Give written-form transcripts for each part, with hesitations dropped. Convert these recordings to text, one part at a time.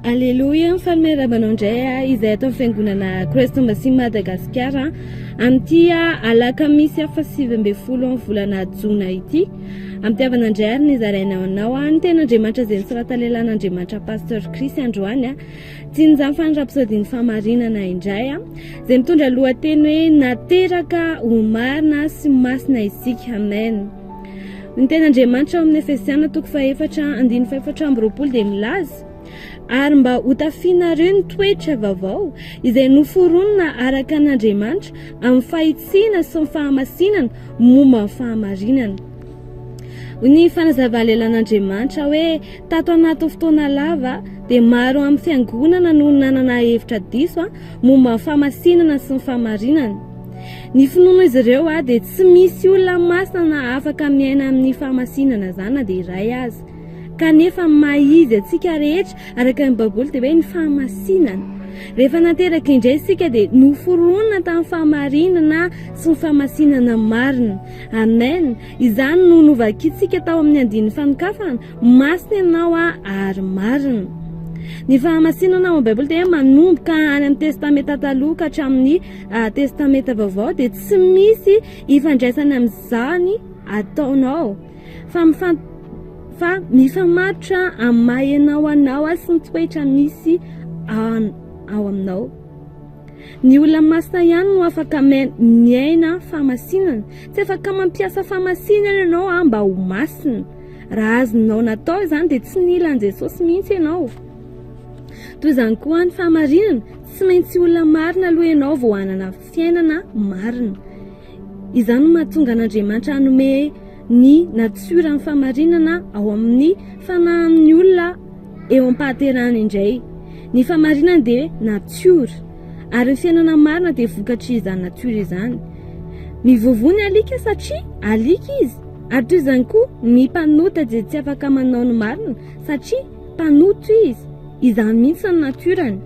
Aleloia, faly miarahaba anao indray izay ato amin'ny fiangonana Christ Embassy Madagascar amin'ity alakamisy faha-19 amin'ny volana jona ity. Ampitiavana indray ary ny zaraina anao ny tenin'Andriamanitra izay nosoratan'lehilahin'Andriamanitra Pasteur Chris androany. Tian'izany fa ny Rapsodin'ny Fahamarinana indray izay mitondra lohateny hoe nateraka ho marina sy masina isika. Amen. Ny tenin'Andriamanitra ao amin'ny Efesiana toko fahefatra andininy fahefatra amby roapolo dia milaza ary mba hotafianareo ny toetra vaovao izay noforonina araka an'Andriamanitra amin'ny fahitsiana sy ny fahamasinana momba ny fahamarinana. Ny fanazavalelan'Andriamanitra hoe tato anatin'ny fotoana lava dia maro amin'ny fiangonana no nanana hevitra diso momba ny fahamasinana sy ny fahamarinana. Ny finoan'izy ireo dia tsy misy olona masina na afaka miaina amin'ny fahamasinana izany na dia iray aza. Kanefa amin'ny maha izy antsika rehetra araka ny Baiboly dia hoe ny fahamasinana. Rehefa nateraka indray isika dia noforonina tamin'ny fahamarinana sy ny fahamasinana marina. Amen. Izany no novakintsika tao amin'ny andininy fanokafana, masina ianao ary marina. Ny fahamasinana ao amin'ny Baiboly dia manomboka any amin'ny Testamenta Taloha ka hatramin'ny ah, Testamenta Vaovao dia tsy misy ifandraisany amin'izany ataonao fa mifan fa mifamatotra amin'ny maha ianao anao sy ny toetra misy ao aminao. Ny olona masina ihany no afaka miaina fahamasinana. Tsy afaka mampiasa fahamasinana ianao ah, mba ho masina. Raha azonao natao izany dia tsy nila an'i Jesosy mihitsy ianao. Toy izany koa ny fahamarinana, tsy maintsy olona marina aloha ianao vao hanana fiainana marina. Izany no mahatonga an'Andriamanitra hanome ny natioran'ny fahamarinana ao amin'ny fanahin'ny olona eo am-pahaterahany indray. Ny fahamarinana dia natiora, ary ny fiainana marina dia vokatr'izany natiora izany. Mivovoa ny alika satria alika izy, ary toy izany koa ny mpanota dia tsy afaka manao ny marina satria mpanota izy. Izany mihitsy ny natiorany.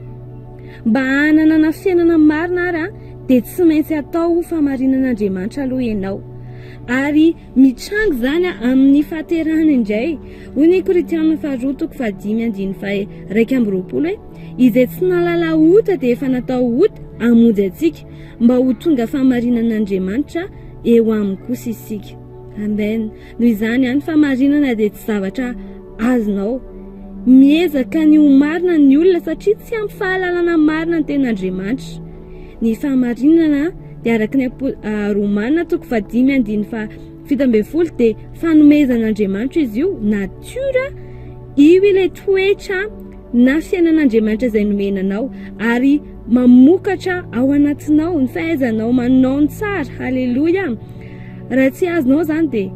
Mba hananana fiainana marina ary dia tsy maintsy atao ho fahamarinan'Andriamanitra aloha ianao. Ary mitranga izany amin'ny fahaterahana indray. Hoy ny Korintiana faharoa toko fahadimy andininy faha-21 hoe, Izay tsy nahalala ota dia efa natao ota hamonjy antsika, mba ho tonga fahamarinan'Andriamanitra eo aminy kosa isika. Amen. Noho izany, ny fahamarinana dia tsy zavatra azonao. Miezaka ny ho marina ny olona satria tsy ampy fahalalana marina ny tenin'Andriamanitra. Ny fahamarinana dia araka ny Romana toko fahadimy andininy faha-17 dia fanomezan'Andriamanitra izy io, natiora, io ilay toetra na fiainan'Andriamanitra izay nomena anao ary mamokatra ao anatinao ny fahaizanao manao ny tsara. Haleloia! Raha tsy azonao izany dia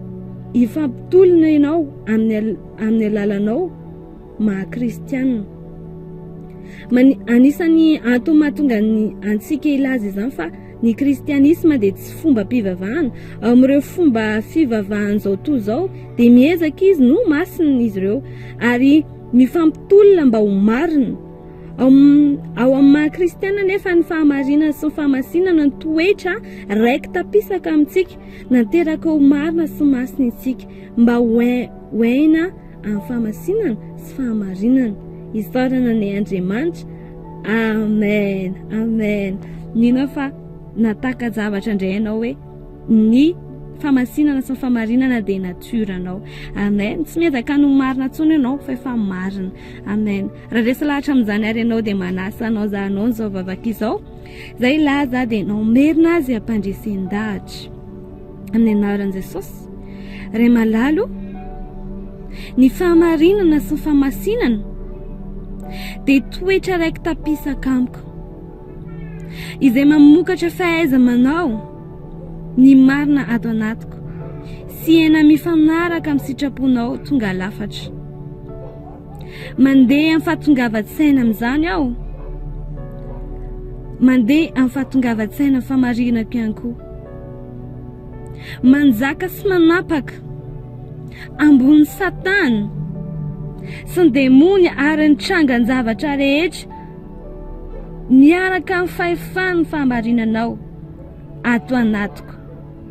hifampitolona ianao amin'ny amin'ny alalanao maha kristianina. Anisan'ny antony mahatonga ny antsika hilaza izany fa ny kristianisma dia tsy fombam-pivavahana. Ao amin'ireo fomba fivavahan'izao toa izao dia miezaka izy no masina izy ireo ary mifampitolona mba ho marina. Ao amin'ny maha kristiana nefa ny fahamarinana sy ny fahamasinana ny toetra raiki-tapisaka amintsika, nateraka ho marina sy masina isika mba ho aina amin'ny fahamasinana sy fahamarinana. Isaorana anie Andriamanitra. Amen. Amen. Mino aho fa nataka-javatra indray ianao hoe ny fahamasinana sy ny fahamarinana dia nature anao. Amen. Tsy miezaka ny ho marina intsony ianao fa efa marina. Amen. Raha resy lahatra amin'izany ary ianao dia manasa anao za hanao an'izao vavaka izao. Izay hilaza dia enao merina azy ampandresen-dahatra. Amin'ny anaran'i Jesosy. Ray malala o, ny fahamarinana sy ny fahamasinana dia toetra raiki-tapisaka amiko. Izay mamokatra fahaiza-manao ny marina ato anatiko sy aina mifanaraka amin'ny sitraponao tonga lafatra. Mandeha amin'ny fahatongavan-tsaina amin'izany aho. Mandeha amin'ny fahatongavan-tsaina famarinako ihany koa. Manjaka sy manapaka ambony Satana sy ny demony ary ny trangan-javatra rehetra miaraka amin'ny fahefan'ny fahamarinanao ato anatiko.